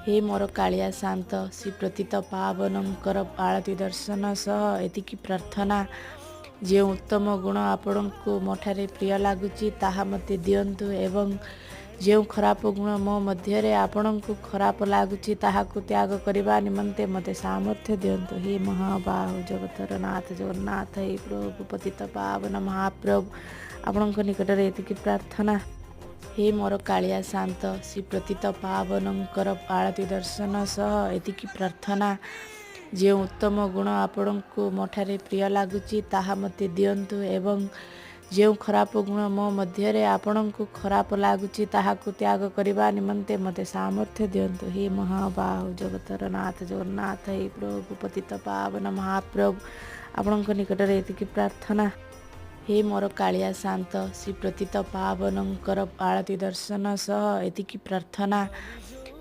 ହେ ମୋର କାଳିଆ ଶାନ୍ତ, ଶ୍ରୀ ପତିତ ପାବନଙ୍କର ଆଳତି ଦର୍ଶନ ସହ ଏତିକି ପ୍ରାର୍ଥନା, ଯେଉଁ ଉତ୍ତମ ଗୁଣ ଆପଣଙ୍କୁ ମୋଠାରେ ପ୍ରିୟ ଲାଗୁଛି ତାହା ମୋତେ ଦିଅନ୍ତୁ ଏବଂ ଯେଉଁ ଖରାପ ଗୁଣ ମୋ ମଧ୍ୟରେ ଆପଣଙ୍କୁ ଖରାପ ଲାଗୁଛି ତାହାକୁ ତ୍ୟାଗ କରିବା ନିମନ୍ତେ ମୋତେ ସାମର୍ଥ୍ୟ ଦିଅନ୍ତୁ। ହେ ମହାବାହୁ ଜଗତର ନାଥ ଜଗନ୍ନାଥ, ହେ ପ୍ରଭୁ ପତିତ ପାବନ ମହାପ୍ରଭୁ, ଆପଣଙ୍କ ନିକଟରେ ଏତିକି ପ୍ରାର୍ଥନା। ହେ ମୋର କାଳିଆ ଶାନ୍ତ, ଶ୍ରୀ ପତିତ ପାବନଙ୍କର ଆଳତି ଦର୍ଶନ ସହ ଏତିକି ପ୍ରାର୍ଥନା, ଯେଉଁ ଉତ୍ତମ ଗୁଣ ଆପଣଙ୍କୁ ମୋଠାରେ ପ୍ରିୟ ଲାଗୁଛି ତାହା ମୋତେ ଦିଅନ୍ତୁ ଏବଂ ଯେଉଁ ଖରାପ ଗୁଣ ମୋ ମଧ୍ୟରେ ଆପଣଙ୍କୁ ଖରାପ ଲାଗୁଛି ତାହାକୁ ତ୍ୟାଗ କରିବା ନିମନ୍ତେ ମୋତେ ସାମର୍ଥ୍ୟ ଦିଅନ୍ତୁ। ହେ ମହାବାହୁ ଜଗତର ନାଥ ଜଗନ୍ନାଥ, ହେ ପ୍ରଭୁ ପତିତ ପାବନ ମହାପ୍ରଭୁ, ଆପଣଙ୍କ ନିକଟରେ ଏତିକି ପ୍ରାର୍ଥନା। ହେ ମୋର କାଳିଆ ଶାନ୍ତ, ଶ୍ରୀ ପତିତ ପାବନଙ୍କର ଆଳତି ଦର୍ଶନ ସହ ଏତିକି ପ୍ରାର୍ଥନା,